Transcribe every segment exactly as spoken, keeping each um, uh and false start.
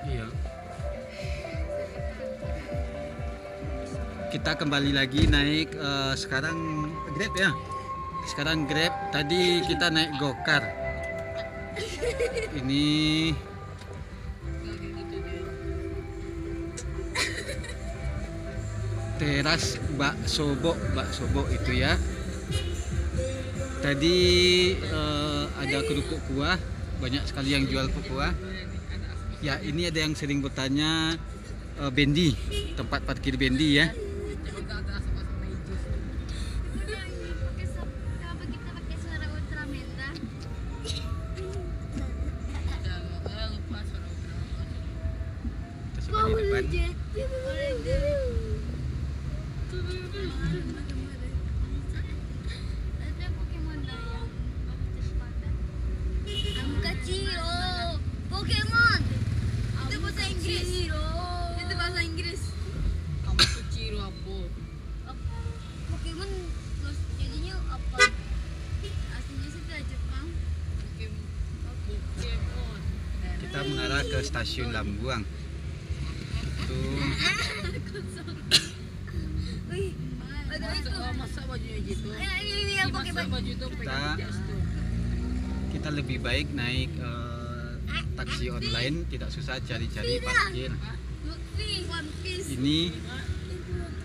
Iya. Kita kembali lagi naik, eh, sekarang Grab ya. Sekarang Grab, tadi kita naik Gokar. Ini teras Bak Sobok, Bak Sobok itu ya. Tadi, eh, ada kerupuk kuah, banyak sekali yang jual kuah. Ya, ini ada yang sering bertanya, eh, Bendi, tempat parkir Bendi ya. Kita coba di depan. Pokemon. Itu bahasa Inggris. Itu bahasa Inggris. Kamu tuh Ciro apa? Pokemon, terus jadinya apa? Aslinya sih dari Jepang. Pokemon. Pokemon. Kita mengarah ke stasiun Lambuang. Tuh. Wih, ada itu. Masak, masak bajunya gitu. Ya, ini, ini yang pakai baju. Kita, kita lebih baik naik, eh, taksi online, tidak susah cari-cari parkir. Ini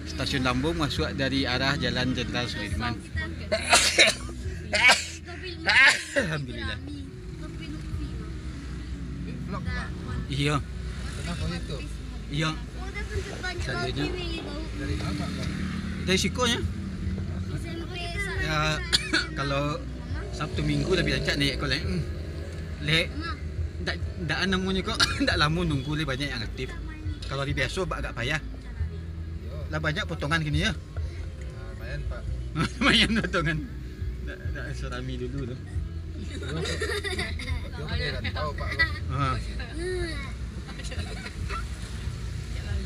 stasiun Lambuang masuk dari arah Jalan Jenderal Sudirman. Alhamdulillah. Vlog lah. Iya. Kenapa itu? Iya. Selanjutnya. Dari mana, Bang? Dari siko nya. Ya, kalau Sabtu Minggu lebih rancak naik ko, Lek. Hmm. Lek, ndak, ndak namonyo ko, ndak lamo nunggu, Lek, banyak yang aktif. Kalau hari biaso, ba-, agak payah. Lah banyak potongan kini ya. Ah, lumayan, Pak. Lumayan potongan. Ndak, ndak serami dulu tu. Betul, Pak. Betul, Pak. Ha.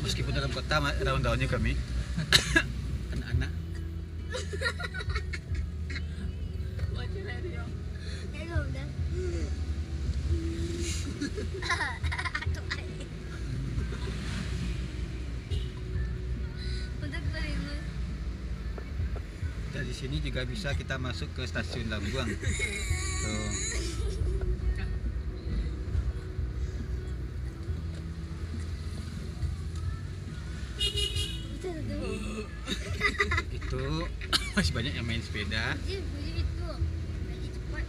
Meskipun dalam kota, ma-, raun-raunnya kami. Anak-anak. Dari sini juga bisa kita masuk ke stasiun Lambuang. Tuh. Itu masih banyak yang main sepeda. Iya, iya, itu. Lagi cepat.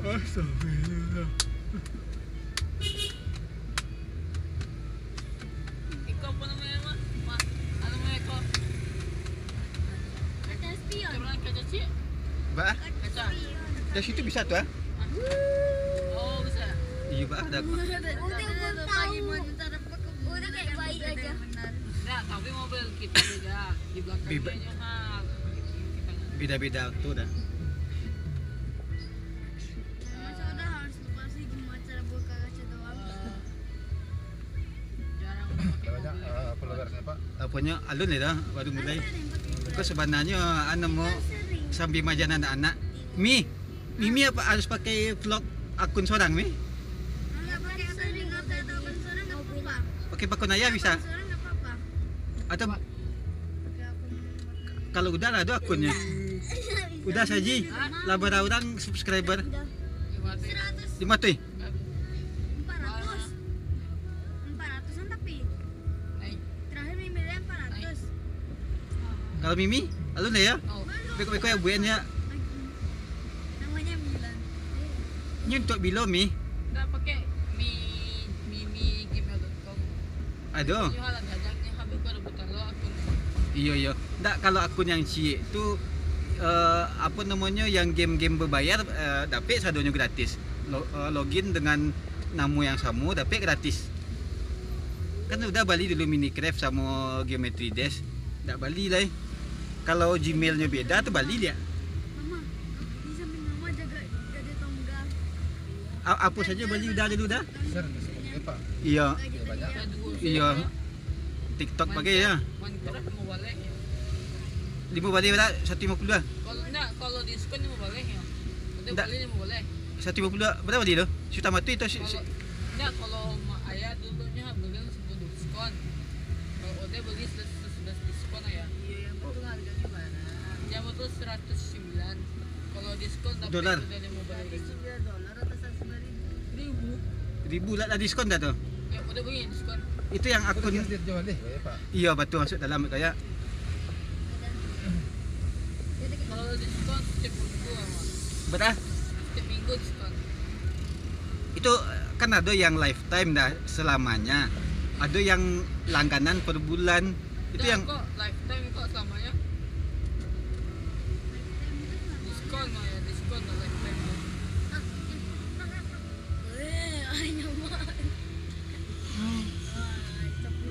Astagfirullah. Iko apa namanya, Mak? Mak, apa namanya iko? Kaca spion. Kaca, kaca ciek. Ba? Kaca. Dari situ bisa tu, ah? Oh, bisa. Iya, ba, ada apa? Udah, udah tahu. Udah kayak bayi aja. Enggak, tapi mobil kita beda. Di belakangnya aja, Mak. Beda-beda waktu dah. Masa udah harus lupa sih gimana cara buka kaca doang. Banyak, eh, followersnya, Pak. Aponyo alun lai dah, baru mulai. Ko sabananyo, anu, mo sambil maaja anak-anak. Mi, Mimi apa harus pakai vlog akun sorang, Mi? Nggak pakai akun, nggak pakai akun sorang, nggak apa-apa. Pakai akun ayah bisa? Akun sorang nggak apa-apa. Atau pakai akun. Kalau udah lah, ada akunnya. Udah saji. Lah bara urang subscriber? Udah. Seratus. Lima ratus. Empat ratus. Empat ratusan tapi. Terakhir Mimi lihat empat ratus. Kalau Mimi, alun lah ya? Beko-beko ya, Buen ya. Namanya Milan. Ini untuk bilo, Mi? Nggak pakai mi, mimi gmail dot com. Aduh. Iyo lah, jajang ni habis baru buka lo akun. Iyo, iyo. Ndak, kalau akun yang ciek tu, eh, apo namonyo, yang game-game berbayar, eh, dapek sadonyo gratis. Lo-, eh, login dengan namo yang samo, dapek gratis. Kan udah bali dulu Minecraft samo Geometry Dash. Ndak bali lai. Kalau Gmailnyo beda tu bali liak. Mama, di samping mama jaga, jaga tongga. A-, apo sajo bali udah dulu dah? Share, share, Pak. Iyo. Iya, banyak. Iyo. TikTok pakai ya. Limo baleh bara? Satu limo puluah. Kalau ndak, kalau diskon limo baleh ya. Udah ndak. Bali limo baleh. Satu limo puluah bara bali tu? Sudah mati tu si, si. Kalau ndak, kalau ma-, ayah dulunya beli sebelum diskon. Kalau udah beli ses-, sesudah diskon ya. Iya, yang betul harganya bara? Yang betul seratus sembilan. Kalau diskon dapat dolar. Udah limo baleh. Seratus sembilan dolar atau seratus sembilan ribu? Ribu. Ribu lah, lah diskon dah tu. Ya, udah bunyi diskon. Itu yang akun. Udah, udah, udah, udah, ya, Pak. Iya, betul, masuk dalam kayak. Kalau diskon setiap minggu, Mas. Berapa? Setiap minggu diskon. Itu kan ada yang lifetime dah selamanya. Ada yang langganan per bulan. Itu yang kok lifetime kok selamanya? Diskon lah ya, diskon lah lifetime tu.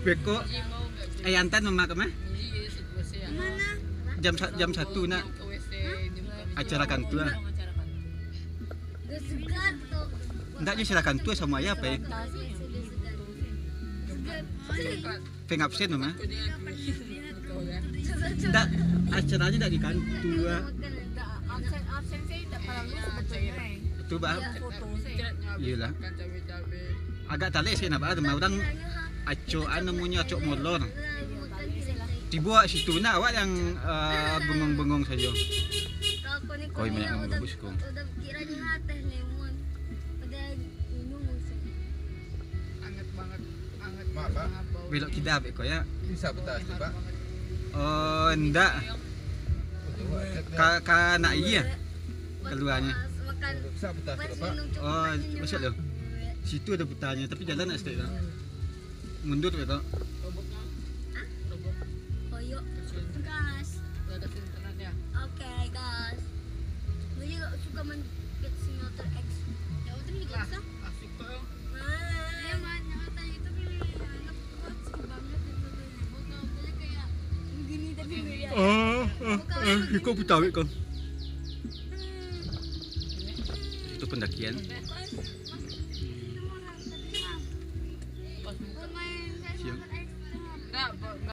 Beko. Jadi mau nggak jadi? Eh, Antan mama kemah? Jadi ya, situasi ya. Mana? Jam sa-, jam satu nak. Ke W C di muka. Acara kantua. Acara kantua. Ndak je acara kantua sama ayah apa ya? Pengabsen tu mah. Ndak, acaranya ndak di kantua. Absen, absen saya tidak perlu sebetulnya, eh. Itu bah. Foto. Iyalah. Agak talek sih nampak tu mah, urang acok anu munyo acok molor. Tibo awak situ nak, awak yang, eh, bengong-bengong sajo. Koi banyak ngomong bagus kong. Udah kiranya teh lemon. Udah minum langsung. Anget banget. Belok kida beko ya. Bisa putar tu, Pak? Oh, ndak. Ka, ka nak iya keluarnya. Bisa putar tu, Pak? Oh, masuk tu. Situ ada putarnya, tapi jalan nak straight lah. Mundur beko. Hah? Koyok. Gas. Oke, gas. Gue juga suka main Pet Simulator X. Ya, itu juga bisa. Asik tuh. Iya, man, yang tadi itu kan yang anak kuat sih banget itu tuh. Bukan, bukannya kayak begini tadi, ya. Oh, oh, eh, kok putawik kau? Itu pendakian. Bukan.